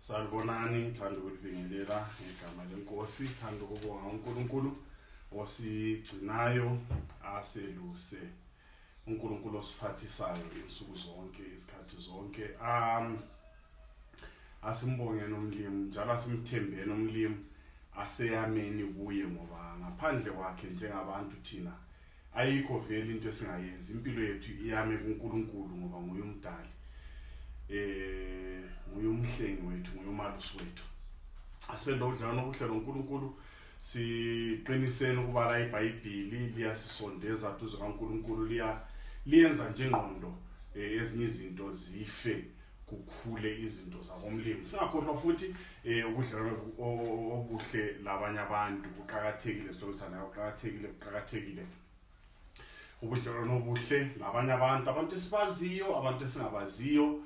Salibonani, thanda ukulibingelela ngegama lenkosi, thanda ukubonga uNkulunkulu osigcinayo aseluse. uNkulunkulu osiphathisayo insuku zonke, isikhathi zonke. Asimbonge nomlimi, njalo asimthembeni nomlimi aseyameni kuye ngoba ngaphandle kwakhe njengabantu thina ayikho vele into esingayenzi. Impilo yettu iyame kuNkulunkulu ngoba nguye umdali. Nguye umhlengi wethu, nguye umalusi wethu. Asibende udlalo nobuhle noNkulunkulu, siqiniseni ukuba la iBhayibheli liyasisondeza duze kaNkulunkulu, liyenza njengqondo ezinye izinto zife kukhule izinto zakomlimi. Singakhohlwa futhi ubudlelwano obuhle labanye abantu kuqhakathekile, sihlokisana kuqhakathekile ubudlelwano obuhle labanye abantu esibaziyo, abantu esingabaziyo,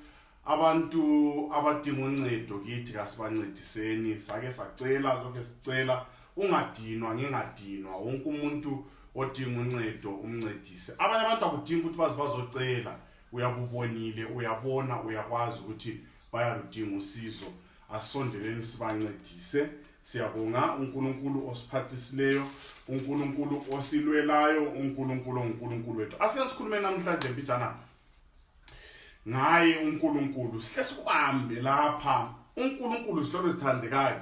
abantu abadinga uncedo kithi kasibancediseni. Sake sacela lokho sicela, ungadinwa ngingadinwa, wonke umuntu odinga uncedo umncedise. Abanye abantu akudingi ukuthi bazocela, uyabubonile, uyabona, uyakwazi ukuthi bayaludinga usizo. Asondeleni sibancedise. Siyabonga uNkulunkulu osiphathisileyo, uNkulunkulu osilwelayo, uNkulunkulu wethu. Asike sikhulume namhlanje mbijana ngaye uNkulunkulu. Sihle sikubambe lapha. uNkulunkulu sihlolo sithandekayo,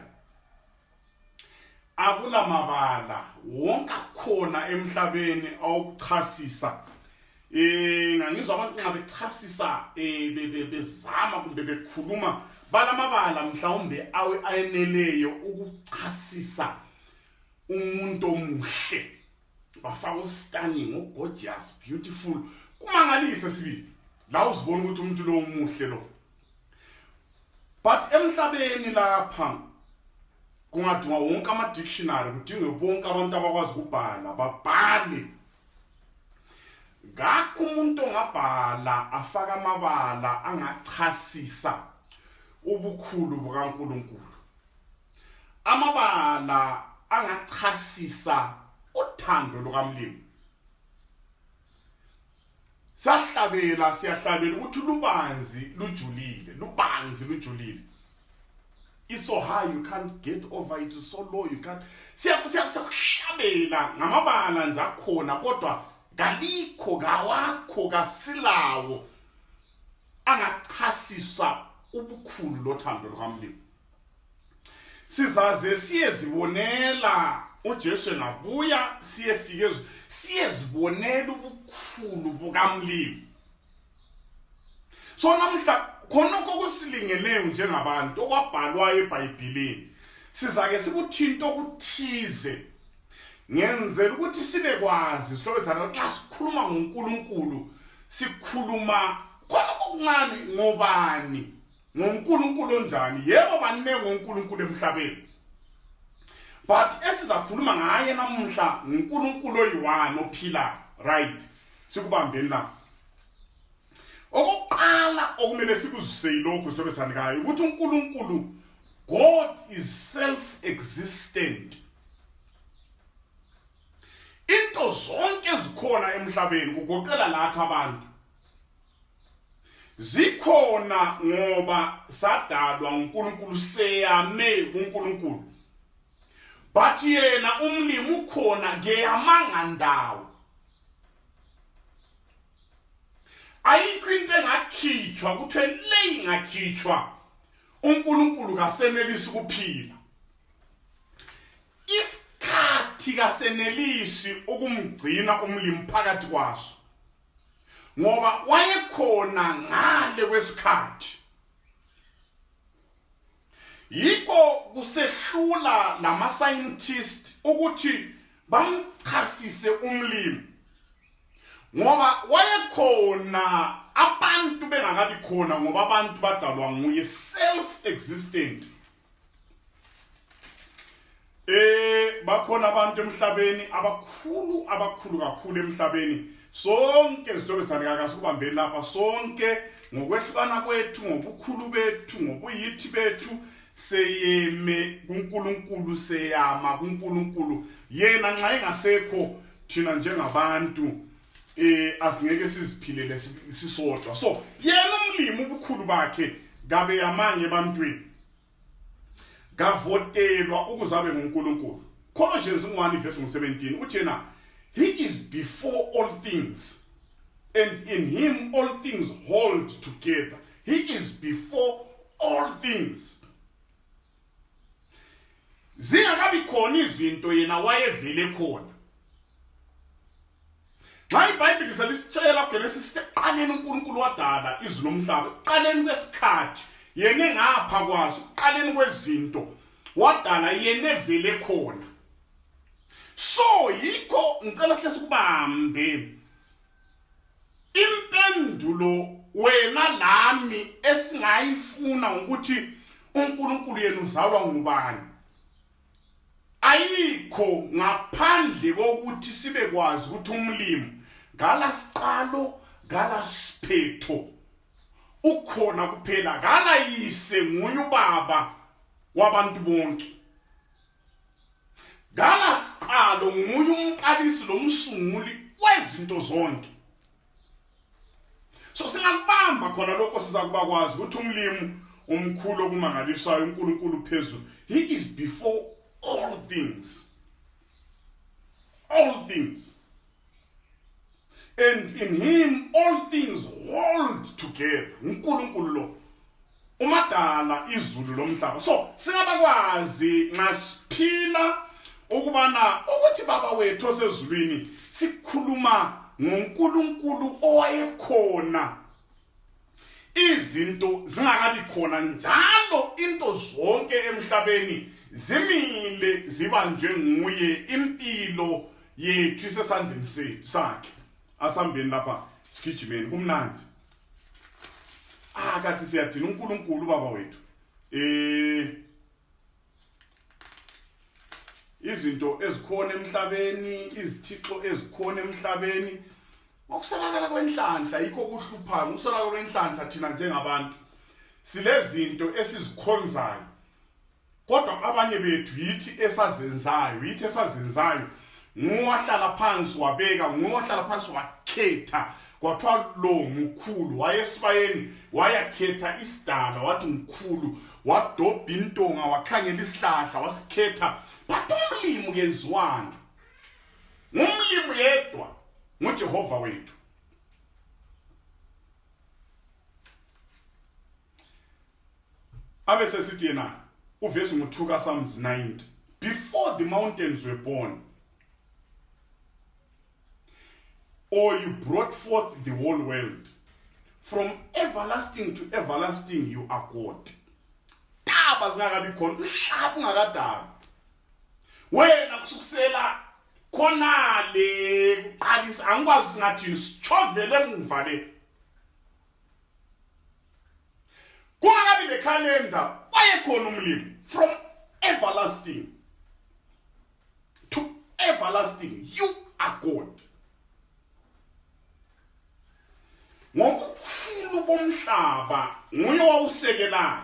akulamabala wonke khona emhlabeni awukuchasisa. Ngangizwa abantu ngabe chasisa bezama kumbe bekhuluma balamabala mhlawumbe ayeneleyo ukuchasisa umuntu omuhle, bafaka stunning, gorgeous, beautiful. Kumangalise sibili la uzibona ukuthi umuntu lo umuhle lo. But emhlabeni lapha kungadinga wonke ama-dictionary, kudinge bonke abantu abakwazi ukubhala babhale. Ngakho umuntu ongabhala afaka amabala angachasisa ubukhulu bukaNkulunkulu, amabala angachasisa uthando lukaMlimi. Siyahlabela ukuthi lubanzi lujulile. It's so high you can't get over it, it's so low you can't. Siyakuhlabela ngamabala nje akhona, kodwa galikho gawakho kasilawo angachasisa ubukhulu lothando lukaMlimi. Sizaze siyezibonela uJesu ngabuya, siyezibonela ubukhulu bukaMlimi. So namhla khona kokusilingeleyo njengabantu okwabhalwayo eBhayibhelini, sizake sikuthinto okuthize ngenzela ukuthi sibe kwazi sihlobethana xa sikhuluma ngoNkulunkulu sikhuluma khona okuncane ngobani, ngoNkulunkulu onjani. Yebo banene ngoNkulunkulu emhlabeni, but esizakhuluma ngaye namhla ngoNkulunkulu oyi-one ophila, right? Sikubambeni la. Okokuqala okumele sikuzise lokho sihlobethandekayo ukuthi uNkulunkulu, God is self-existent. Into zonke ezikhona emhlabeni kugoqela lathi abantu zikhona ngoba sadalwa uNkulunkulu, seyame kuNkulunkulu. But yena umlimi ukhona ngeyamanga ndawo. Ayikho into engakhitshwa kuthiwe le ingakhitshwa uNkulunkulu kasenelisi ukuphila. Isikhathi kasenelisi ukumgcina umlimi phakathi kwaso, ngoba wayekhona ngale kwesikhathi. Yiko kusehlula lama-scientist ukuthi bamchasise umlimi, ngoba wayekhona abantu bengakabi khona, ngoba abantu badalwa nguye, self-existent. Bakhona abantu emhlabeni abakhulu kakhulu emhlabeni. Sonke izinto bezithandeka sikubambeni lapha, sonke ngokwehlukana kwethu, ngobukhulu bethu, ngobuyithi bethu, seyeme kuNkulunkulu, seyama kuNkulunkulu. Yena nxa engasekho thina njengabantu asingeke siziphilele sisodwa. So yena umlimi ubukhulu bakhe gabe yamanye ebantwini. gavotelwa ukuzabe nguNkulunkulu. Colossians 1 verse 17 uthi yena he is before all things and in him all things hold together. He is before all things. Zingakabi khona izinto yena wayevele khona. Xa iBhayibheli selisitshela kuGenesis eqaleni uNkulunkulu wadala izulu nomhlaba, eqaleni kwesikhathi yena engapha kwazo, eqaleni kwezinto wadala yena evele khona. So yikho ngicela sihle sikubambe impendulo wena lami esingayifuna ukuthi uNkulunkulu yena uzalwa ngubani. Ayikho ngaphandle kokuthi sibe kwazi ukuthi umlimi ngala siqalo ngala siphetho ukhona kuphela, ngala yise nguye ubaba wabantu bonke, ngala siqalo nguye umqalisi lomsunguli wezinto zonke. So singakubamba khona lokho sizakuba kwazi ukuthi umlimi umkhulu okumangalisayo uNkulunkulu phezulu, he is before all things. All things. And in him all things hold together. uNkulunkulu lo umadala izulu lomhlaba. So singabakwazi ngasiphila ukubana ukuthi baba wethu osezulwini sikhuluma ngoNkulunkulu owayekhona izinto zingakabi khona, njalo into zonke emhlabeni zimile zibanjwe nguye, impilo yethu isesandleni sethu sakhe. Asambeni lapha sigijimeni kumnandi. Kathi siyathina uNkulunkulu baba wethu izinto ezikhona emhlabeni, izithixo ezikhona emhlabeni, ngokuswelakala kwenhlanhla yikho kuhluphayo. Ngokuswelakala kwenhlanhla thina njengabantu silezinto esizikhonzayo, kodwa abanye bethu yithi esazenzayo, nguwahlala phansi wabeka, nguwahlala phansi wakhetha, kwathiwa lo mkhulu, wayesibayeni wayakhetha isidala wathi mkhulu, wadobha intonga wakhangela isihlahla wasikhetha. But umlimi kenziwanga, ngumlimi yedwa, nguJehova wethu. Abe sesithi yena uvesi ngo-2 kaPsalms 90, before the mountains were born, or you brought forth the whole world, from everlasting to everlasting you are God. Taba zingakabi khona, umhlaba ungakadalwa, wena kusukusela khonale kuqalisa, angikwazi singathini sichovele emuva le. Kungakabi lekhalenda wayekhona umlimi, from everlasting to everlasting you are God. Ngokukhulu bomhlaba nguye wawusekelayo.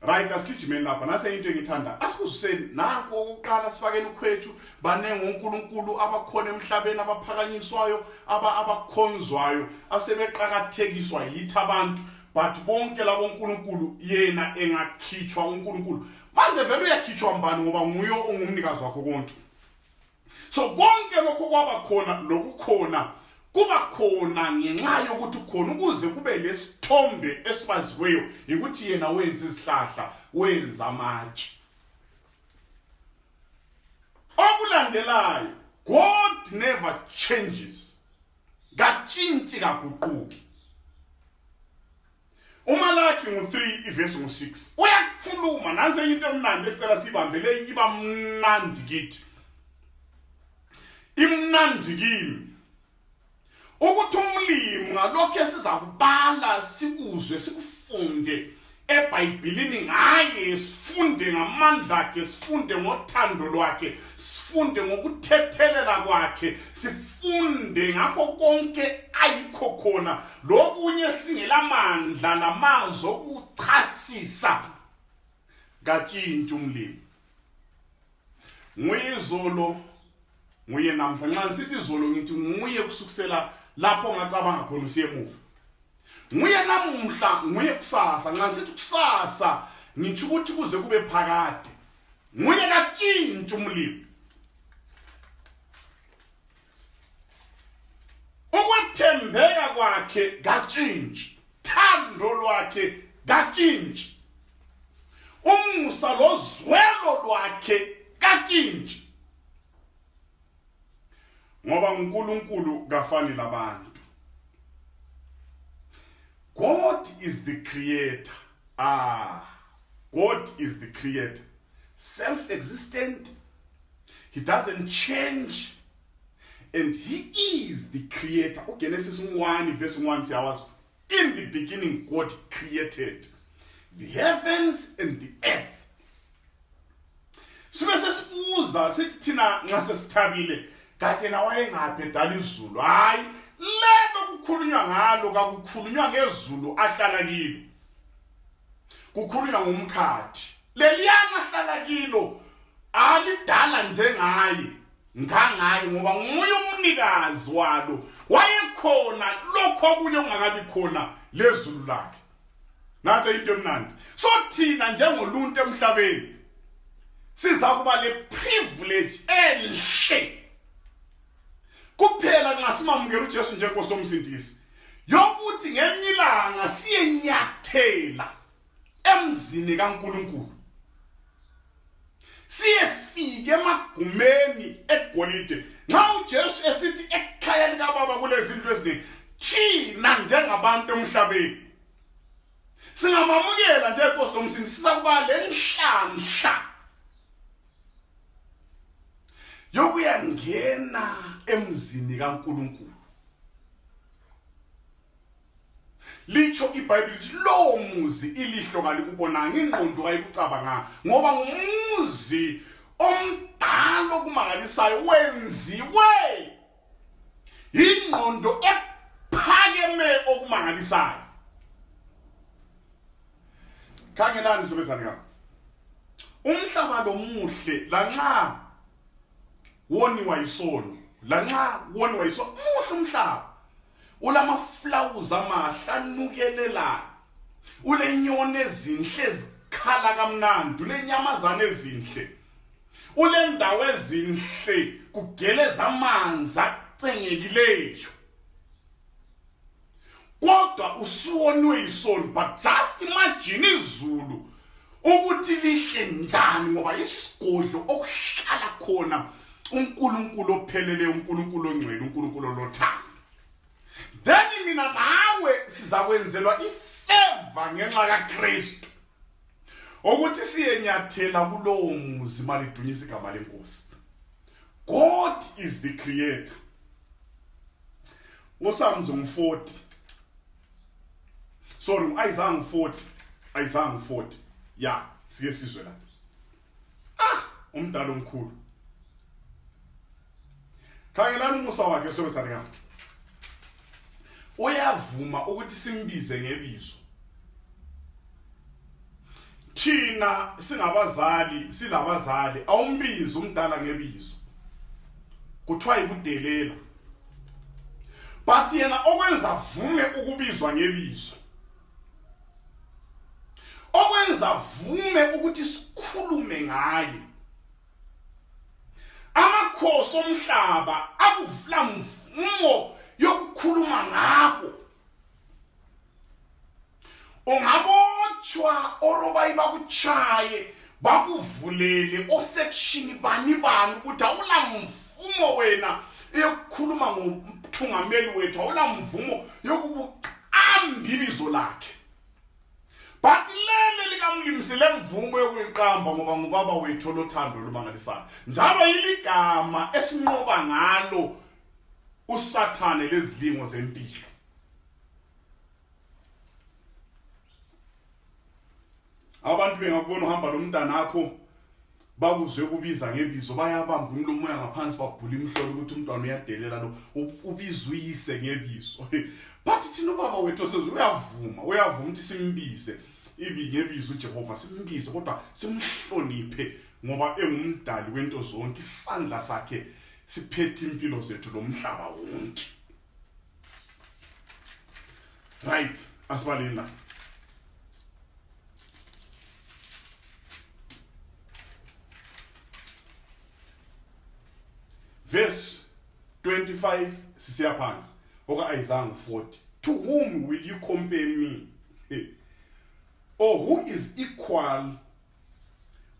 Right, asigijimeni lapha nase into engithanda asikuzuseni nanko ukuqala sifakeni ukhwethu banenge uNkulunkulu abakhona emhlabeni abaphakanyiswayo abakhonzwayo asebeqhakathekiswa yithi abantu, but bonke labo uNkulunkulu yena engakhitshwa uNkulunkulu manje vele uyakhitshwa mbani ngoba nguye ongumnikazi wakho konke. So konke lokho kwaba khona lokukhona kuba khona ngenxa yokuthi khona ukuze kube lesithombe esibaziweyo ukuthi yena wenza isihlahla, wenza amatshe. Okulandelayo, God never changes, katshintshi kaguquki. uMalaki 3 verse 6 uyakhuluma nanse into emnandi ecela sibambele iba mnandi kithi, imnandi kimi, ukuthi umlimi ngalokho esizakubala sikuzwe sikufunde eBhayibhelini ngaye, sifunde ngamandla akhe, sifunde ngothando lwakhe, sifunde ngokuthethelela kwakhe, sifunde ngakho konke ayikho khona, lokunye singelamandla namazwi okuchasisa. Katshintshi umlimi, nguye izolo nguye namhla. Nxa nsithi izolo ngithi nguye kusukisela lapho ngacabanga khona usiyemuva. nguye namuhla nguye kusasa ngasithi kusasa ngisho ukuthi kuze kube phakade nguye katshintsha umlimi ukwethembeka kwakhe katshintsha thando lwakhe katshintsha umusa lozwelo lwakhe katshintsha ngoba uNkulunkulu kafani labantu. God is the creator. God is the creator. Self-existent. He doesn't change. And he is the creator. Genesis 1 verse 1 says, in the beginning God created the heavens and the earth. Sube sesibuza sithi thina nxa sesithabile kade na wayengaphi edala izulu. Hayi, lelo kukhulunywa ngalo kakukhulunywa ngezulu ahlala kilo. Kukhulunywa ngomkhathi. Leliyana ahlala kilo alidala njengaye. Ngangaye ngoba nguye umnikazi walo. Wayekhona lokho okunye ungakabi khona lezulu lakhe. Nase into emnandi. So thina njengoluntu emhlabeni siza kuba le privilege enhle kuphela nxa simamukela uJesu njengenkosi yomsindisi yokuthi ngelinye ilanga siyenyathela emzini kaNkulunkulu. Siyefike emagumeni egolide. Nxa uJesu esithi ekhaya likaBaba kulezi zinto eziningi, thina njengabantu emhlabeni singamamukela njengenkosi yomsindisi sizakuba lenhlanhla yokuyangena emzini kaNkulunkulu. Licho iBhayibheli lithi lo muzi ilihlo kalikubonanga ingqondo kayikucabanga ngoba ngumuzi omdala okumangalisayo wenziwe ingqondo ephakeme okumangalisayo. Khangelani sobezana ngapha. Umhlaba lo muhle lanxa woniwa yisono, lanxa woniwa yisono muhle umhlaba. Ulamaflowers amahle anukelela. Ulenyoni ezinhle ezikhala kamnandi, ulenyamazana ezinhle. Ulendawo ezinhle kugeleza amanzi acengekileyo. Kodwa usuwoniwe yisono, but just imagine izulu ukuthi lihle njani ngoba isigodlo okuhlala khona uNkulunkulu ophelele, uNkulunkulu ongcwele, uNkulunkulu lothando. Then mina nawe sizakwenzelwa ifavor ngenxa kaKristu ukuthi siyenyathela kulowo muzi malidunyisa igama lenkosi. God is the creator. Psalms 40. Sorry, Isaiah 40. Yeah, sike sizwe la. Umdala omkhulu. Khangelani umusa wakhe sobesana ngapha. Uyavuma ukuthi simbize ngebizo. Thina singabazali, silabazali, awumbize umdala ngebizo. Kuthiwa ikudelela. But yena okwenza vume ukubizwa ngebizo. Okwenza vume ukuthi sikhulume ngaye. Amakhosi omhlaba akuvula mvumo yokukhuluma ngabo. Ungabotshwa oroba ibakuchaye bakuvulele osection bani ukuthi awula mvumo wena yokukhuluma ngomthungameli wethu, awula mvumo yokubuqamba ibizo lakhe. But lele likamlimisele mvumo yokuyiqamba ngoba ngubaba wethu lothando olumangalisayo. Njalo iligama esinqoba ngalo uSathane lezilingo zempilo. Abantu bengakubona uhamba lomntana wakho bakuzwe kubiza ngebizo bayabamba umlomo ngaphansi babhula imhlolo ukuthi umntwana uyadelela lo ubizwe uyise ngebizo. But thina ubaba wethu sezwe uyavuma ukuthi simbize ibi ngebizo uJehova, simbize kodwa simhloniphe ngoba engumdali wento zonke, isandla sakhe siphethe impilo zethu lomhlaba wonke. Right. Asibalini la. Verse 25 sisiya phansi oka-Isaiah 40. To whom will you compare me? Or who is equal?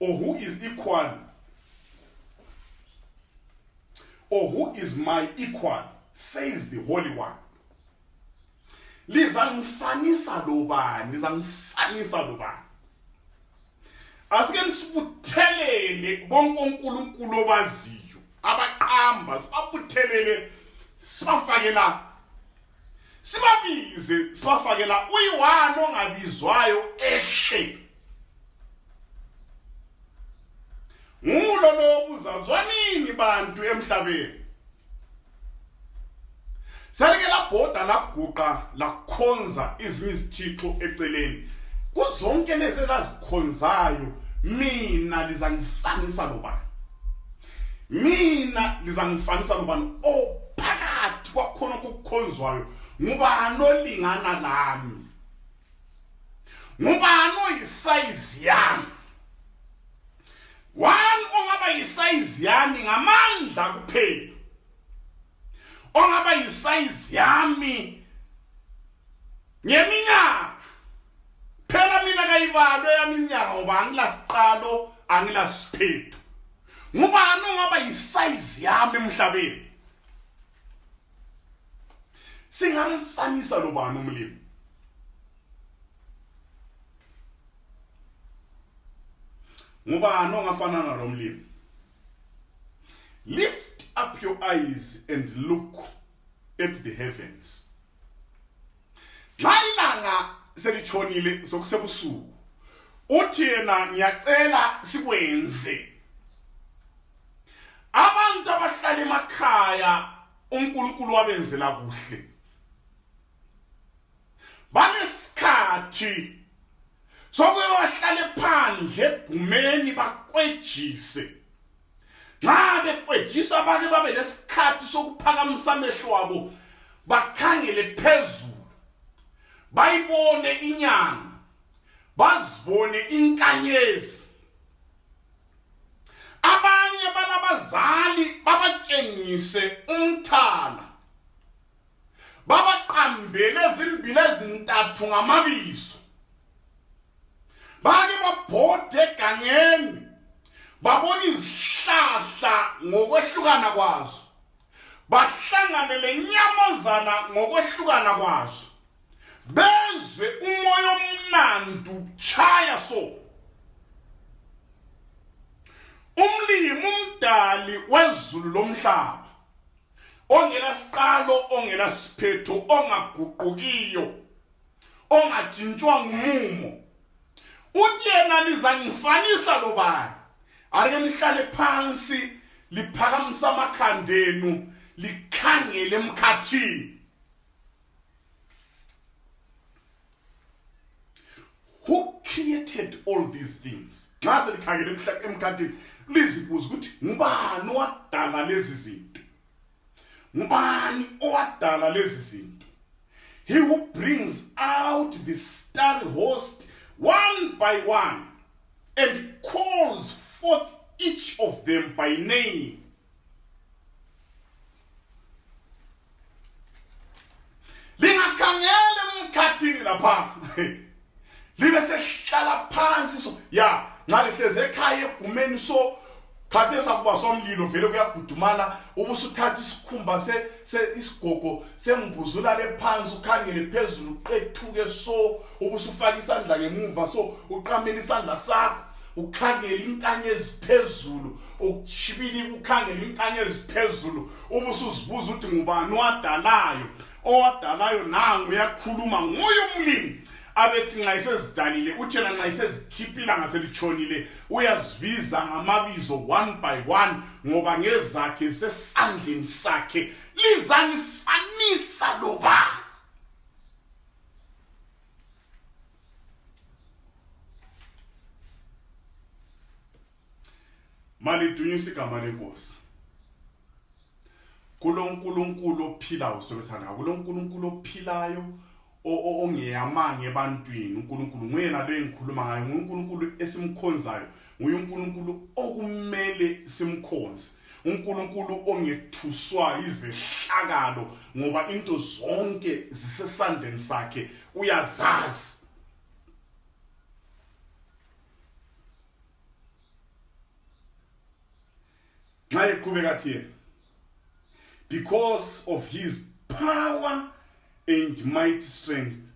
Or who is equal? Or who is my equal? Says the Holy One. Lizangifanisa lobani, lizangifanisa lobani. Asike nisibuthelele bonke uNkulunkulu obaziyo, abaqamba sibabuthelele, sibafakela, sibabize, sibafakela uyiwani ongabizwayo ehle. Ngulo lo uzazwanini bantu emhlabeni. Salike labhoda laguqa lakhonza ezinye izithixo eceleni. Kuzonke lezi lazikhonzayo mina lizangifanisa lobani. Mina lizangifanisa lobani phakathi kwakhona okukhonzwayo. Ngubani olingana lami? Ngubani oyisize yami? One ongaba yisize yami ngamandla kuphela. Ongaba yisize yami ngeminyaka. Phela mina kayibalo yami iminyaka ngoba angilasiqalo angilasiphetho. Ngubani ongaba yisize yami emhlabeni? Singamfanisa lobani umlimi? Ngubani ongafana nalo mlimi? Lift up your eyes and look at the heavens. Xa ilanga selitshonile sokusebusuku, uthi yena ngiyacela sikwenze. Abantu abahlala emakhaya uNkulunkulu wabenzela kuhle. Banesikhathi sokuye bahlale phandle egumeni bakwejise. Nxa bekwejisa abanye babe lesikhathi sokuphakamisa amehlo wabo bakhangele phezulu. Bayibone inyanga, bazibone inkanyezi. Abanye banabazali babatshengise umthana. Babaqambele ezimbili ezintathu ngamabizo. Bake babhode egangeni. Babona izihlahla ngokwehlukana kwazo. Bahlangane lenyamazana ngokwehlukana kwazo. Bezwe umoya omnandi utshaya so. Umlimi umdali wezulu lomhlaba. Ongela siqalo, ongela siphetho, ongaguqukiyo, ongajintshwa ngumumo. Uthi yena lizangifanisa lobani? Ake lihlale phansi, liphakamisa amakhandenu, likhangele emkhathini. Who created all these things? Nxa selikhangele emkhathini, lizibuza ukuthi ngubani owadala lezi zinto? Ngubani owadala lezi zinto? He who brings out the starry host one by one and calls forth each of them by name. Lingakhangele emkhathini lapha. Libe sehlala phansi so ya nxa lihleze ekhaya egumeni so khathe sakuba somlilo vele kuyagudumala ubusuthatha isikhumba isigogo sembuzula lephansi ukhangele phezulu uqethuke so ubusufaka isandla ngemuva so uqamela isandla sakho ukhangele inkanyezi phezulu ukuchibili ukhangele inkanyezi phezulu ubusuzibuza ukuthi ngubani owadalayo nangu uyakhuluma nguye umlimi. Abethi nxa isezidalile uthena nxa isezikhiphila ngaselitshonile uyazibiza ngamabizo one by one ngoba ngezakhe sesandleni sakhe. Lizangifanisa lobani? Malidunyisa igama lenkosi. Kulo nkulunkulu ophilayo sokuthanda, kulo nkulunkulu ophilayo ongeyamanga ebantwini. uNkulunkulu nguyena lo engikhuluma ngayo, uNkulunkulu esimkhonzayo, uNkulunkulu okumele simkhonze, uNkulunkulu ongethuswa izehlakalo ngoba into zonke zisesandleni sakhe, uyazazi. Nxa eqhubeka thina, because of his power and mighty strength,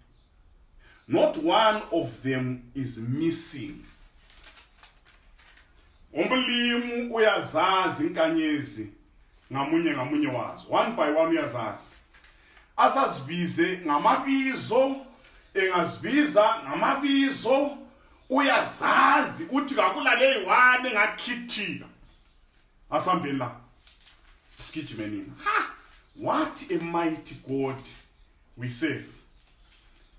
not one of them is missing. Umlimu uyazazi inkanyezi ngamunye wazo, one by one uyazazi. Asazibize ngamabizo, engazibiza ngamabizo, uyazazi uthi kakulale yiwane ngakhithika. Asambeni la skijime nina. What a mighty God we serve.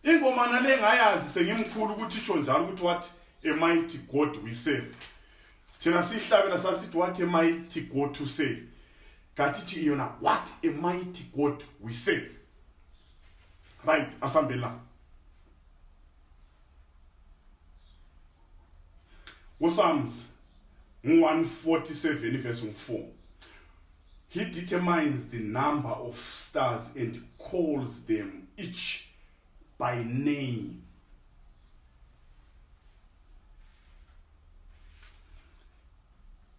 Ingoma nale ngayazi sengimkhulu ukuthi isho njalo ukuthi what a mighty God we serve. Thina sihlabela sasithi what a mighty God to say. Kanti yona what a mighty God we serve. Right, asambeni la. Psalms 147 verse 4. He determines the number of stars and calls them each by name.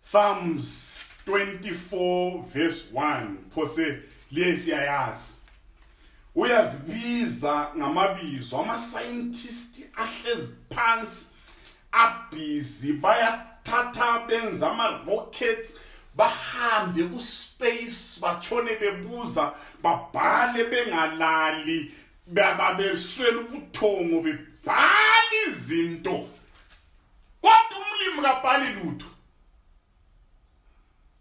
Psalms 24 verse 1. Phose lesiyayazi. Uyazibiza ngamabizo, ama-scientist ahlezi phansi abhizi bayathatha benza ama-rockets bahambe ku-space batshone bebuza babhale bengalali babeswela ubuthongo bebhala izinto, kodwa umlimi kabhali lutho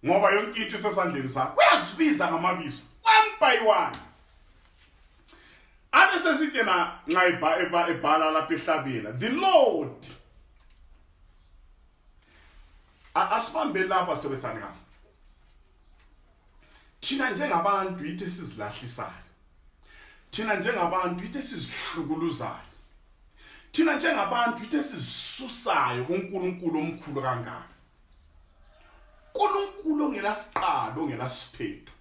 ngoba yonke into isesandleni sakho. Uyazibiza ngamabizo one by one. Abe sesithi na nxa ebhala lapha ehlabeni, the Lord. Asibambe lapha sibesana ngapha. Thina njengabantu yithi sizilahlisayo. Thina njengabantu yithi sizihlukuluzayo. Thina njengabantu yithi sizisusayo kuNkulunkulu omkhulu kangaka. uNkulunkulu ongelasiqalo ongelasiphetho.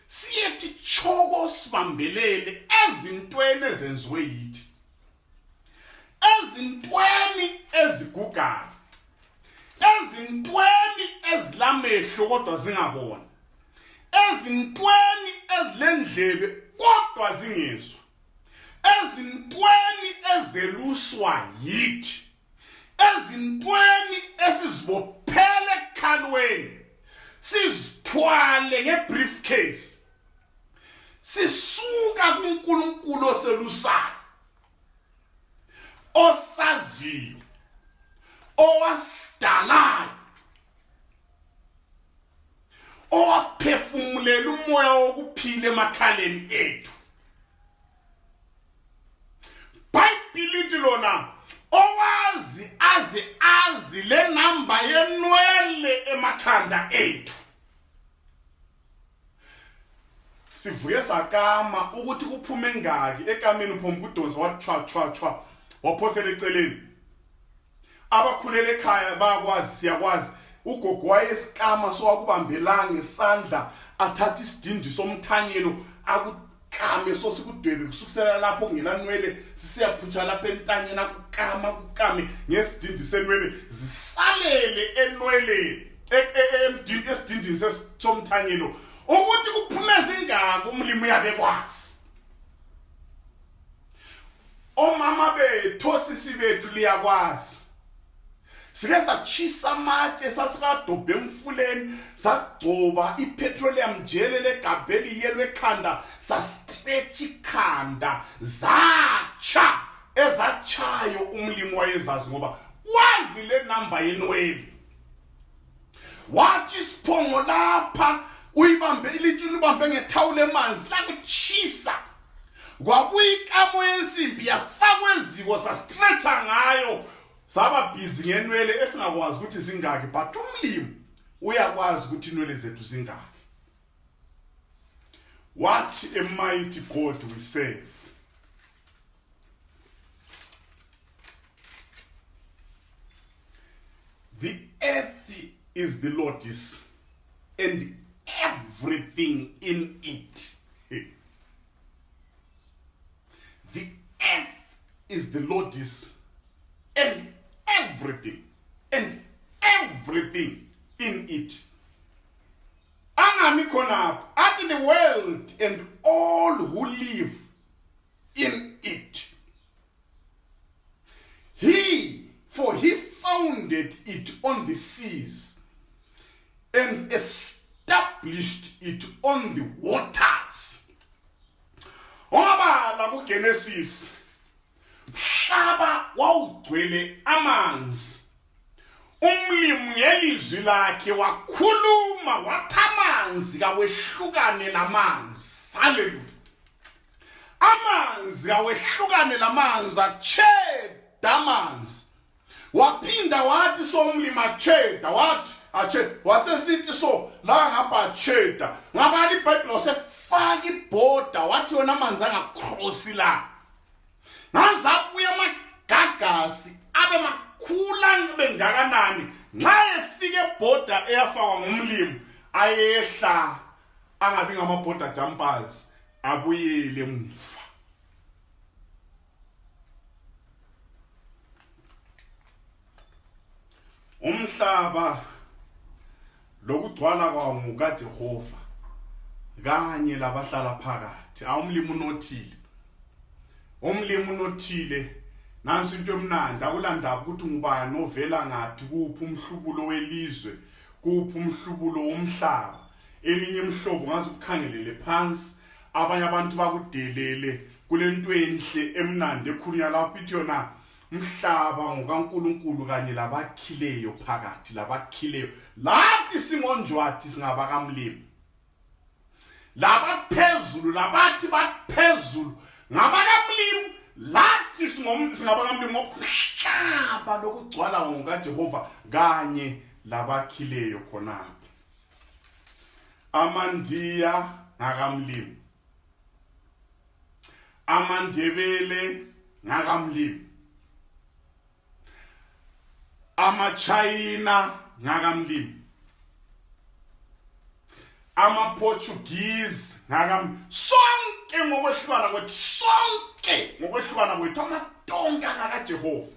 Siyethi choko sibambelele ezintweni ezenziwe yithi. Ezintweni ezigugayo. Ezintweni ezilamehlo kodwa zingabona. Ezintweni ezilendlebe kodwa zingezwa. Ezintweni ezeluswa yithi. Ezintweni esizibophele ekhalweni. Sizithwale ngebriefcase. Sisuka kuNkulunkulu oselusayo. Osaziyo. Owasidalayo. Owaphefumulela umoya wokuphila emakhaleni ethu. Bhayibhili lithi lona owazi azi le namba yenwele emakhanda ethu. Sivuye sakama ukuthi kuphume ngaki ekameni uphomba udonsa wathi chwa waphosela eceleni. Abakhulele ekhaya bayakwazi, siyakwazi. Ugogo wayesikama sowakubambelanga ngesandla athatha isidindi somthanyelo akukame sosikudwebe kusukisela lapho kungelanwele sisiyaphutsha lapha entanyeni akukame ngesidindi senwele zisalele enweleni esidindini somthanyelo ukuthi kuphumeza ingaka umlimi uyabekwazi. Omama bethu osisi bethu liyakwazi. Sike sachisa amatshe sasikadobhe emfuleni sagcoba ipetroleum gel legabheli yelo ekhanda sastretch ikhanda zacha ezachayo umlimi wayezazi ngoba wazi le namba yenwele. Wathi siphongo lapha uyibambe ilitshulu libambe ngethawule emanzi lakuchisa kwabuya ikamo yensimbi yafakwa eziko sastretcha ngayo. Saba busy ngenwele esingakwazi ukuthi zingaki, but umlimi uyakwazi ukuthi inwele zethu zingaki. What a mighty God we serve. is the Lord's, and everything in it. The earth is the Lord's, and everything in it. Angami khonapho athi the world and all who live in it. For he founded it on the seas and established it on the waters. Ongabala kuGenesis, umhlaba wawugcwele amanzi. Umlimi ngelizwi lakhe wakhuluma wathi amanzi kawehlukane namanzi. Hallelujah. Amanzi kawehlukane namanzi, acheda amanzi. Waphinda wathi so umlimi acheda, wathi acheda, wasesithi so la ngapha acheda. Ngabali iBhayibheli wasefaka ibhoda wathi wona amanzi angakrosi la. Ngazabuya amagagasi abe makhula bengakanani, nxa efike ebhoda eyafakwa ngumlimi ayehla angabi ngamabhoda jumpers abuyele emuva. Umhlaba lokugcwala kwawo ngukaJehova kanye labahlala phakathi. Umlimi unothile, umlimi unothile. Nansi into emnandi, akulandaba ukuthi ngubani ovela ngaphi, kuphi umhlubulo welizwe, kuphi umhlubulo womhlaba. Eminye imhlobo ngaze ukukhangelele phansi, abanye abantu bakudelele kulento enhle emnandi ekhulunywa lapho ithi yona umhlaba ngokaNkulunkulu kanye labakhileyo phakathi, labakhileyo. Lathi singonjwathi singabakamlimi, labaphezulu labathi baphezulu ngabakamlimi, lathi singabakamlimi ngomhlaba lokugcwala ngokaJehova kanye labakhileyo khonapho. Amandiya ngakamlimi, amaNdebele ngakamlimi, amaChina ngakamlimi, amaPortuguese ngakamlimi. Sonke ngokwehlukana kwethu, sonke ngokwehlukana kwethu, amatonga ngakaJehova,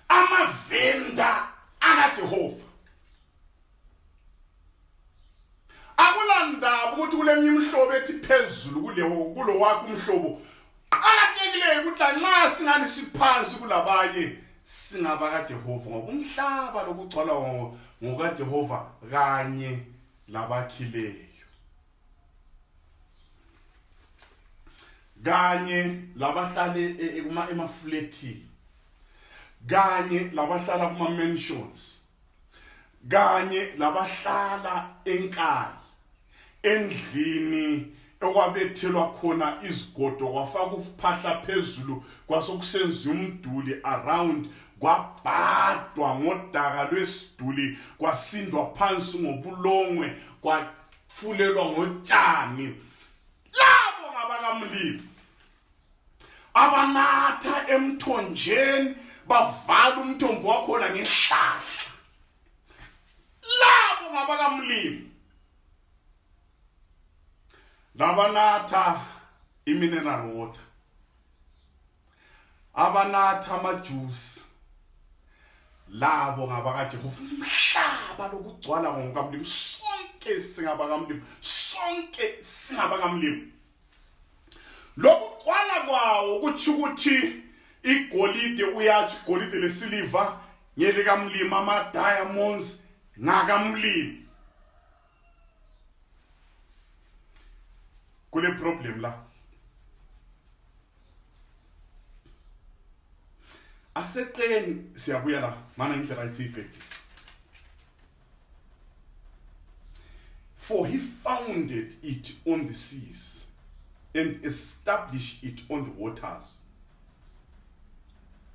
amavenda akaJehova. Akulandaba ukuthi kulemye imhlobo ethi phezulu kulo wakho umhlobo. Qakathekileyo ukuthi nxa singani siphansi kulabanye singabakaJehova, ngoba umhlaba lokugcwala ngokaJehova kanye labakhileyo, kanye labahlale emafleti, kanye labahlala kuma mansions, kanye labahlala enkaya, endlini okwabethelwa khona izigodo kwafaka uphahla phezulu kwasokusenziwa umduli around, kwabhadwa ngodaka lwesiduli, kwasindwa phansi ngobulongwe, kwafulelwa ngotshani. Labo ngabakamlimi abanatha emthonjeni bavala umthombo wakhona ngehlahla. Labo ngabakamlimi labanatha imineral water, abanatha amajuice. Labo ngabakaJehova. Umhlaba lokugcwala ngokamlimi, sonke singabakamlimi, sonke singabakamlimi. Lokugcwala kwawo kuthi ukuthi igolide, uyathi igolide lesiliva ngelikamlimi, ama diamonds ngakamlimi. Kule problem la, aseqeni siyabuya la mana indlela itsiqedisa. For he founded it on the seas and established it on the waters.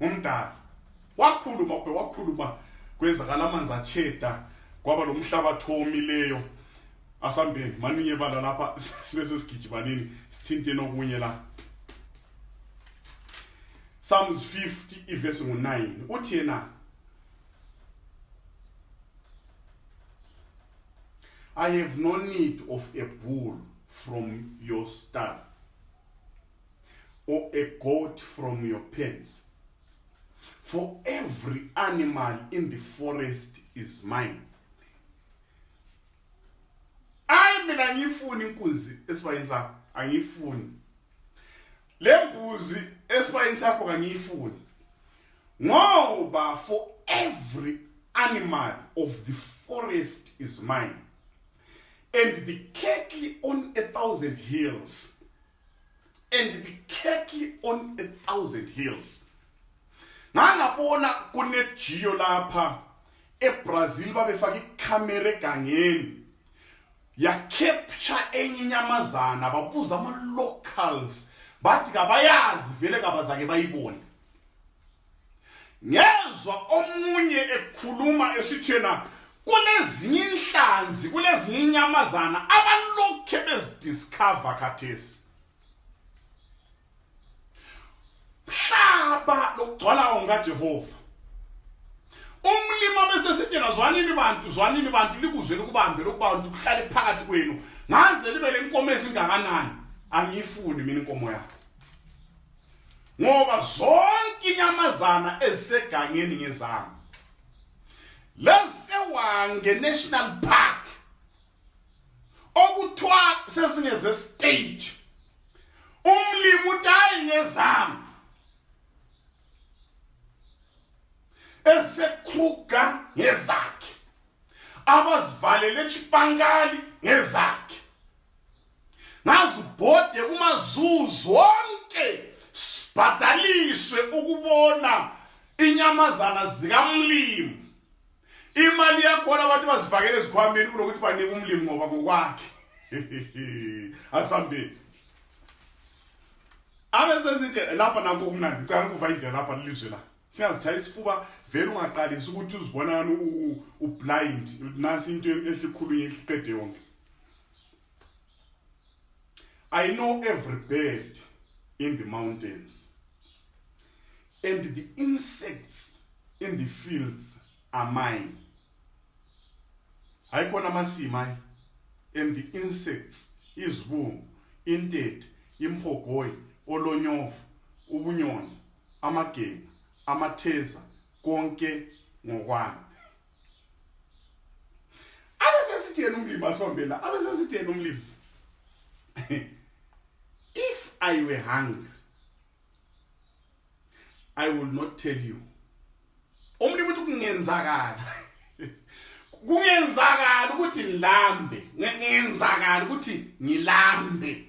Umdala wakhuluma kwezakala amanzi acheda kwaba lo mhlaba thomileyo. Asambeni maninye bala lapha sibe sesigijimanini sithinte nokunye la. Psalms 50 verse 9 uthi yena I have no need of a bull from your stall, or a goat from your pens. For every animal in the forest is mine. Mina angifuni inkunzi esibayeni sakho, angifuni. Le mbuzi esibayeni sakho angifuni. Ngoba for every animal of the forest is mine, and the cattle on 1,000 hills, and the cattle on 1,000 hills. Ngangabona kunejiyo lapha eBrazil babefaka ikamera egangeni ya capture enye inyamazana, babuza ama locals bathi kabayazi vele kabazake bayibone. Ngezwa omunye ekhuluma esithena kulezinye inhlanzi, kulezinye inyamazana abalokhe bezidiscover khathesi. Hlaba lokugcwala ongaJehova. Umlimo bese sithena zwanini bantu likuzwe lokubambe lokubantu kuhlale phakathi kwenu. Ngaze libe lenkomo ezingakanani, angifuni mina inkomo yakho. Ngoba zonke inyamazana ezisegangeni ngezami. Lesewange National Park okuthiwa sesingeze stage. Umlimi utayi ngezami. Esekruga ngezakhe. Abazivalele eChipangali ngezakhe. Ngazibhode kumazuzu wonke sibhadaliswe ukubona inyamazana zikamlimi. Imali yakhona abantu bazivakele ezikhwameni kunokuthi banike umlimi ngoba ngokwakhe. Asambe. Abesesithi lapha nakho kumnandi ngicela ukuva indlela lapha lilizwe la. Siyazitshaya isifuba vele ungaqalisa ukuthi uzibona ublind nansi into ehlikhulunywe ehliqede yonke. I know every bird in the mountains, and the insects in the fields are mine. Hayikhona amasima, and the insects izibungu, intete, imhogoyi, olonyovu, ubunyoni, amageni, amatheza, konke ngokwami. Abesesithena umlimi asibambela, abesesithena umlimi. If I were hungry, I will not tell you. Umlimi uthi kungenzakala. Kungenzakala ukuthi ngilambe, ngenzakala ukuthi ngilambe.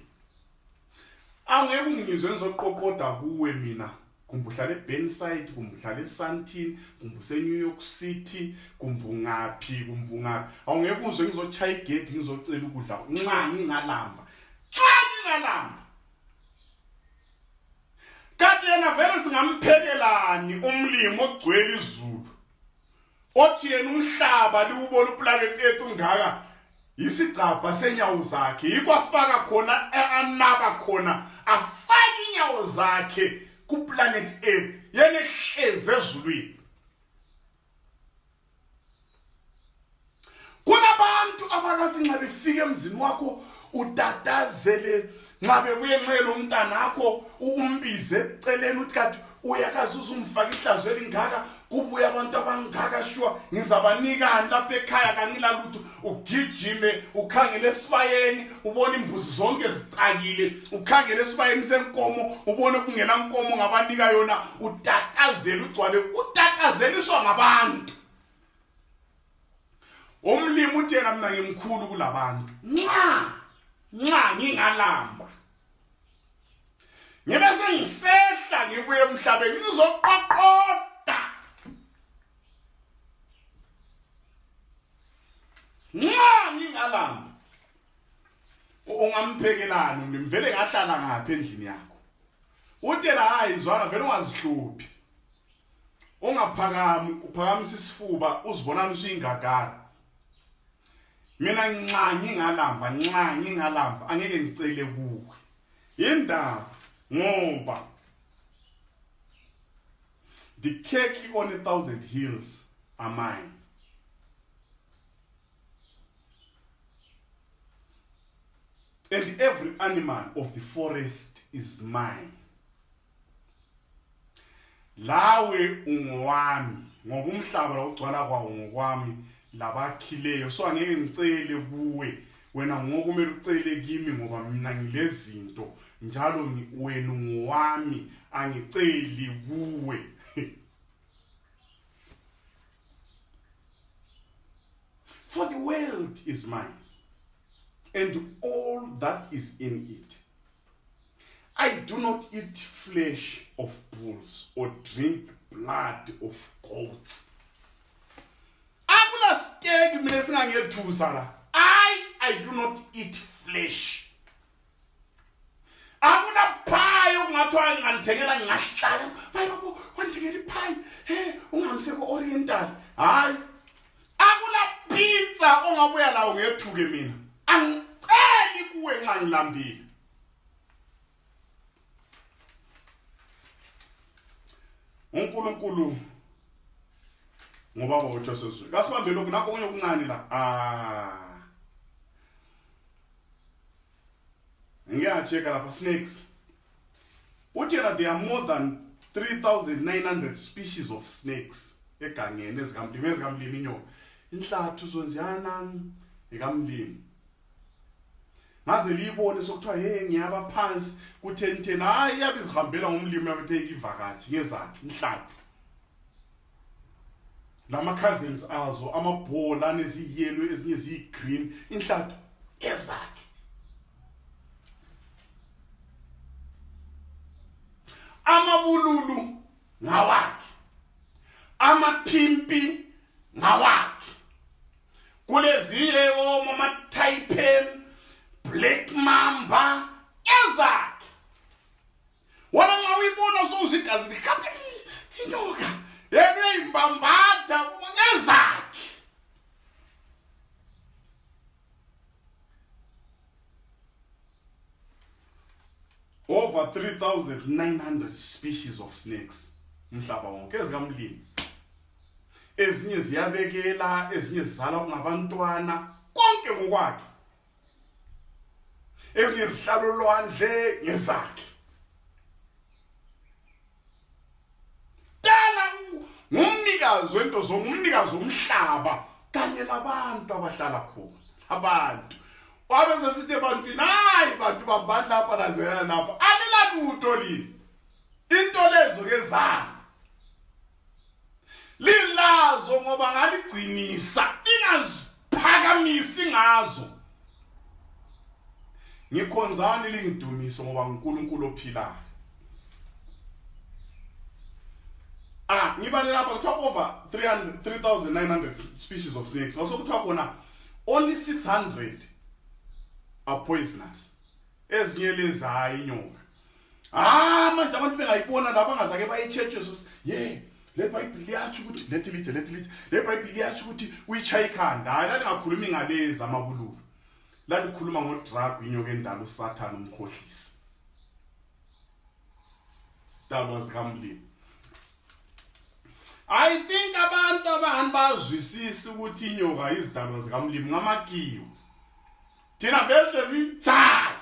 Angeke ungizwe ngizoqoqoda kuwe mina. Kumbuhlala eBenside, kumbuhlala eSandton, kumbuse New York City, kumbungaphi. Awungeke uzwe ngizochaya igedi ngizocela ukudla nxa ngingalamba. Kanti yena vele singamphekelani umlimi ogcwele izulu. Othi yena umhlaba liwubona uplanet Earth ungaka isigcabha senyawo zakhe. Yikho afaka khona anaba khona afaka inyawo zakhe kuplanet Earth. Yena ehleze ezulwini. Kunabantu abakathi nxa befika emzini wakho utatazele, nxa bebuye nxele umntanakho umbize eceleni uthi kanti uyakazuza umfaka ihlazo elingaka, kubuye abantu abangaka shwa ngizabanikani lapha ekhaya kangilalutho. Ugijime ukhangele esibayeni ubone imbuzi zonke zicakile, ukhangele esibayeni senkomo ubone kungela nkomo ngabanika yona, utatazele ugcwale, utatazeliswa ngabantu. Umlimi uthi yena mina ngimkhulu kulabantu. Nxa ngingalamba ngibe sengisehla ngibuye emhlabeni ngizoqoqoda. Nxa ngingalamba ungamphekelani umlimi, vele ngahlala ngapha endlini yakho. Uthi la hayi zwana vele ungazihluphi. Ungaphakami uphakamisa isifuba uzibonana usuyingagara. Mina nxa ngingalamba angeke ngicele kuwe. Indaba ngoba the cattle on 1,000 hills are mine. and every animal of the forest is mine. Lawe ungowami, ngoba umhlaba la ugcwala kwawo ngokwami labakhileyo. So angeke ngicele kuwe, wena ngokumele ucele kimi ngoba mina ngilezinto njalo wena ungowami, angiceli kuwe. For the world is mine, and all that is in it. I do not eat flesh of bulls or drink blood of goats. I do not eat flesh. Oriental. Pizza ongabuya la ungethuke mina. Angiceli kuwe nxa ngilambile. uNkulunkulu ngoba bawutho sesizwe. Kasibambe lokhu nakho kunye okuncane la. Ngiyacheka lapha snakes. Uthi yena there are more than 3,900 species of snakes egangeni ezikamlimi inyoka. Inhlathu zonziyana ekamlimi. Ngaze liyibone sokuthiwa hey ngiyaba phansi ku1010 hayi yabe izihambela ngomlimi yabetheke ivakathi ngezakhe inhlathu. Lama cousins azo amabhola neziyellow ezinye zigreen inhlathu ezakhe. Amabululu ngawakhe. Amaphimpi ngawakhe. Kuleziye omama Taipan, Black Mamba ezakhe. Wona nxa uyibona sozigazi likhaphe inyoka yena imbambada ezakhe. Over 3,900 species of snakes umhlaba wonke ezikamlimi. Ezinye ziyabekela, ezinye zizala ngabantwana, konke ngokwakhe. Ezinye zihlala olwandle ngezakhe. Dala ngumnikazi wento zomnikazi umhlaba kanye labantu abahlala khona. Abantu wabese sithi ebantwini hayi bantu babadla lapha nazela lapha alela lutho lini. Into lezo ke zami lilazo ngoba ngaligcinisa ingaziphakamisi ngazo. Ngikhonzani lingidumiso ngoba uNkulunkulu ophilayo. Ngibale lapha kuthiwa over 3,900 species of snakes. Wasokuthiwa khona only 600 are poisonous. Ezinye lezi hayi inyoka. Manje abantu bengayibona laba ngazake bayichurches le Bible liyathi ukuthi lethi le Bible liyathi ukuthi uyichaya ikhanda. Hayi la ngakhulumi ngalezi amabululu. La likhuluma ngodrug inyoka endala uSathane umkhohlisi. Sidalwa zikamlimi. I think abantu abazwisisi ukuthi inyoka izidalwa zikamlimi ngamakiyo. Thina vele zijayi.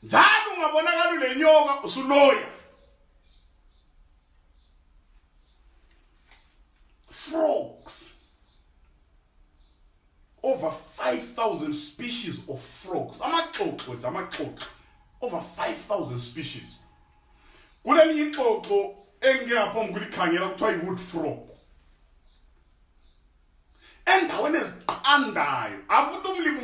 Njalo ungabonakala le nyoka usuloya. Frogs. Over 5,000 species of frogs. Amaxoxo. Over 5,000 species. Kuleli ixoxo engiyapho ngikulikhangela kuthiwa yiwood frog. Endaweni eziqandayo. Afuthi umlimi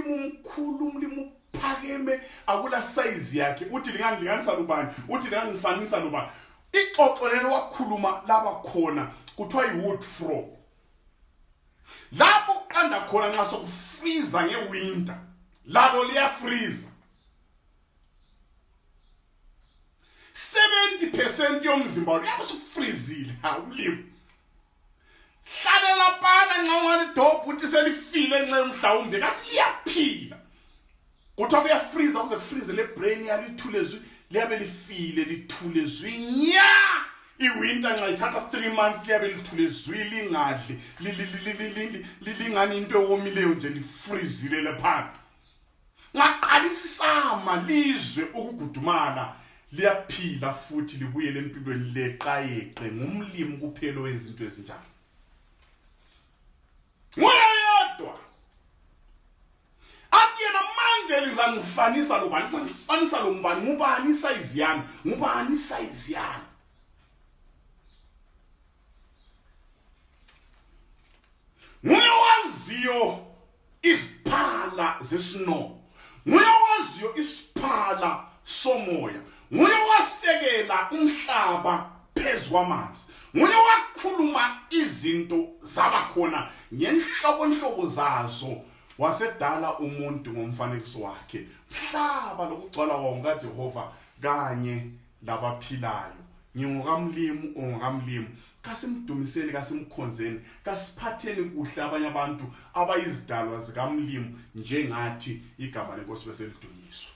umkhulu phakeme akula size yakhe. Uthi linganisa lubani? Uthi lingangifanisa lubani? Ixoxo lelo wakhuluma laba khona kuthiwa yiwood frog. Lapho uqanda khona nxa sokufreeza ngewinter. Lalo liyafreeza. 70% yomzimba uyabe usufreezile umlimi. Hlalela pana nxa ungalidobha uthi selifile nxa mhlawumbe ngathi liyaphila. Kuthiwa kuyafreeza kuze kufreeze le brain yalithulezwi liyabe lifile lithulezwi nya. Iwinter nxa ithatha 3 months liyabe lithulezwi lingadli lingani into ewomileyo nje lifreezile lephansi. ngaqalisisama lizwe ukugudumala liyaphila futhi libuyele empilweni leqayeqe ngumlimi kuphela wenza into ezinjalo. Nguyedwa athi yena manje lizangifanisa lo bani, ngifanisa lo mbani, ngubani size yami, ngubani size yami. Nguyawaziyo iziphala zesnow, nguyawaziyo isiphala somoya, nguyawasekela umhlaba phezu kwamanzi, nguyawakhuluma izinto zabakhona ngenhlobonhlobo zazo, wasedala umuntu ngomfanekiso wakhe, mhlaba lokugcwala kwawo kaJehova kanye labaphilayo. Ngingokamlimu ongokamlimu, kasimdumiseni, kasimkhonzeni, kasiphatheni kuhle abanye abantu abayizidalwa zikamlimu njengathi igama lenkosi bese lidunyiswa.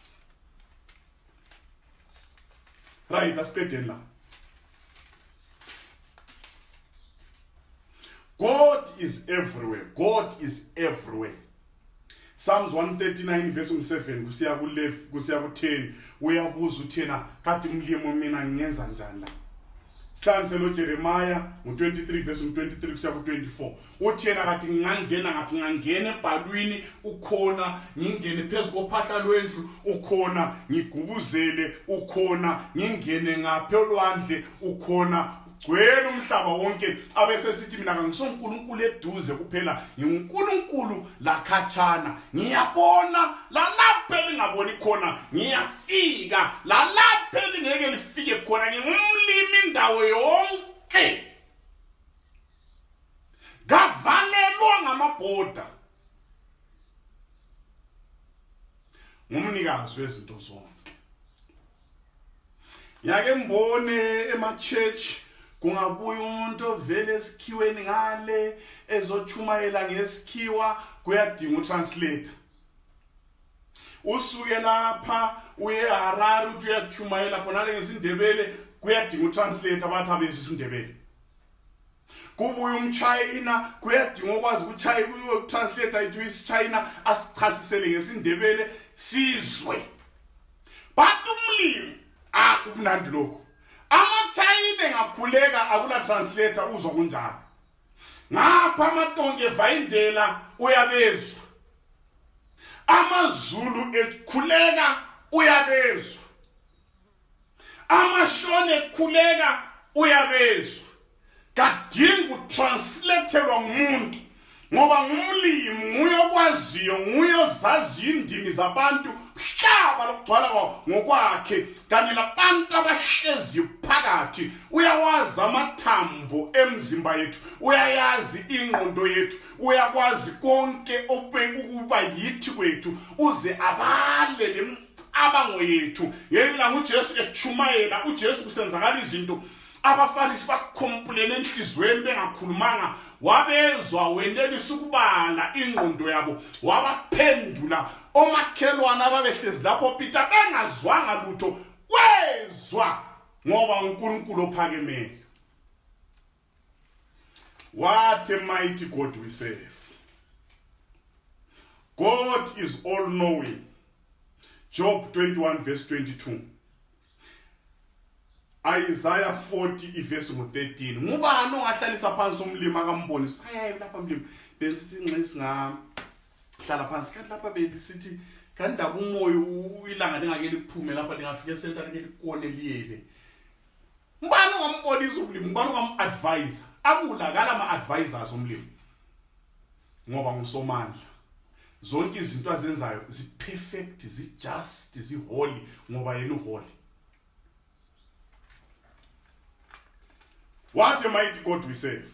Right, asiqedeni la. God is everywhere. God is everywhere. Psalms 139 verse 7 kusiya ku-10 uyabuza uthena kathi mlimo mina ngenza njani la. Sihlaniselo Jeremiah 23 verse 23 kusiya ku-24 uthena kathi ngingangena ngaphi, ngingangena ebhalwini ukhona, ngingene phezu kophahla lwendlu ukhona, ngigubuzele ukhona, ngingene ngaphi olwandle ukhona, gcwele umhlaba wonke. Abese sithi mina ngisonkulunkulu eduze kuphela, ngiunkulunkulu lakhatshana, ngiyabona lalapha elingaboni khona, ngiyafika lalapha elingeke lifike khona, ngingumlimi indawo yonke, ngavalelwa ngamabhoda, ngumnikazi wezinto zonke. Yake mbone ema-church kungabuya umuntu ovele esikhiweni ngale ezochumayela ngesikhiwa, kuyadinga utranslator. Usuke lapha uye eHarare uthi uyachumayela khonale ngesindebele, kuyadinga utranslator bathi abezwe isindebele. Kubuya umChina, kuyadinga ukwazi ukutranslator into isiChina asichasisele ngesindebele sizwe. But umlimi akumnandi lokho. AmaChina ngakhuleka akula translator uzwa kunjalo. Ngapha amatonge evayindela uyabezwa. AmaZulu ekhuleka uyabezwa. AmaShona ekhuleka uyabezwa. Kadinga utranslatelwa ngumuntu ngoba ngumlimi, nguyokwaziyo, nguyozaziyo indimi zabantu, mhlaba lokugcwala kwawo ngokwakhe kanye labantu abahlezi phakathi. Uyawazi amathambo emzimba yethu, uyayazi ingqondo yethu, uyakwazi konke ukuba yithi kwethu, uze abale lemicabango yethu. Yena nguJesu echumayela, uJesu kusenzakala izinto abaFarisi bakhompulele enhlizweni bengakhulumanga, wabezwa wenelisa ukubala ingqondo yabo, wabaphendula. Omakhelwane ababehlezi lapho Peter bengazwanga lutho, wezwa ngoba uNkulunkulu ophakemeyo. What a mighty God we serve. God is all knowing. Job 21 verse 22. Isaiah 40 verse 13. Ngubani ongahlalisa phansi umlimi akambonisa, hayi lapha umlimi besithi nxesi ngami hlala phansi, kanti lapha besithi kanti ndaba umoya ilanga lingake liphume lapha lingafika esenta lingeke likone liyele. Ngubani ongambonisa umlimi, ngubani ongamadvise? Akulakala ama-advisors omlimi ngoba ngusomandla. Zonke izinto azenzayo zi-perfect, zi-just, zi-holy ngoba yena uholy. What a mighty God we serve.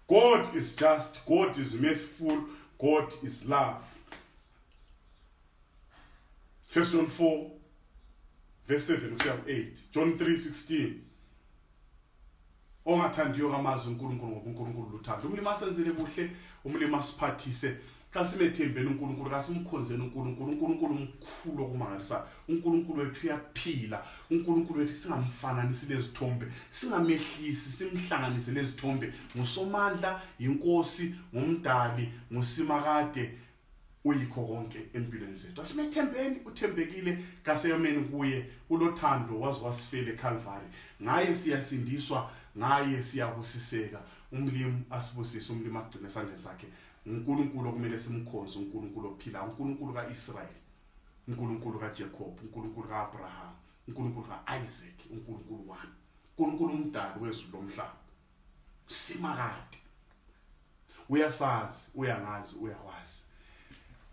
God is just, God is merciful, God is love. 1 John 4 verse 7 to 8. John 3:16. Ongathandiyo kamazwi uNkulunkulu ngoba uNkulunkulu luthando. Umlimi asenzele kuhle, umlimi asiphathise. Kasimethembeni uNkulunkulu, kasimkhonzeni uNkulunkulu. uNkulunkulu umkhulu okumangalisayo. uNkulunkulu wethu uyaphila. uNkulunkulu wethu singamfananisi lezithombe, singamehlisi, simhlanganise lezithombe. Ngusomandla, inkosi, ngumdali, ngusimakade, uyikho konke empilweni zethu. Asimethembeni, uthembekile kaseyomeni kuye, ulothando wazi wasifela eCalvary. Ngaye siyasindiswa, ngaye siyabusiseka. Umlimi asibusise, umlimi asigcine esandleni sakhe. uNkulunkulu okumele simkhonze, uNkulunkulu ophila, uNkulunkulu kaIsrayeli, uNkulunkulu kaJacob, uNkulunkulu kaAbraham, uNkulunkulu kaIsaac, uNkulunkulu wami, uNkulunkulu umdali wezulu lomhlaba. Simakade. Uyasazi, uyangazi, uyawazi.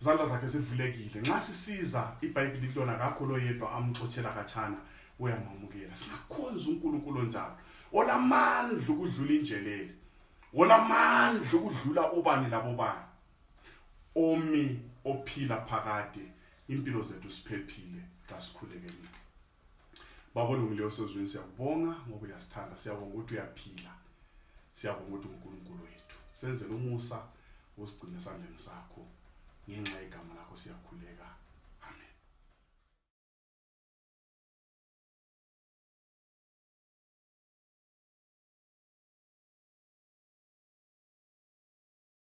Izandla zakhe zivulekile. Nxa sisiza iBhayibheli litona kakho lo yedwa amxotshela katshana, uyamamukela. Singakhonza uNkulunkulu onjalo, olamandla ukudlula injelele, olamandla ukudlula ubani labobani, omi ophila phakade impilo zethu siphephile xa sikhulekile. Baba olungileyo sezweni, siyakubonga ngoba uyasithanda, siyabonga ukuthi uyaphila, siyabonga ukuthi uNkulunkulu wethu. Senzele umusa usigcine esandleni sakho, ngenxa yegama lakho siyakhuleka.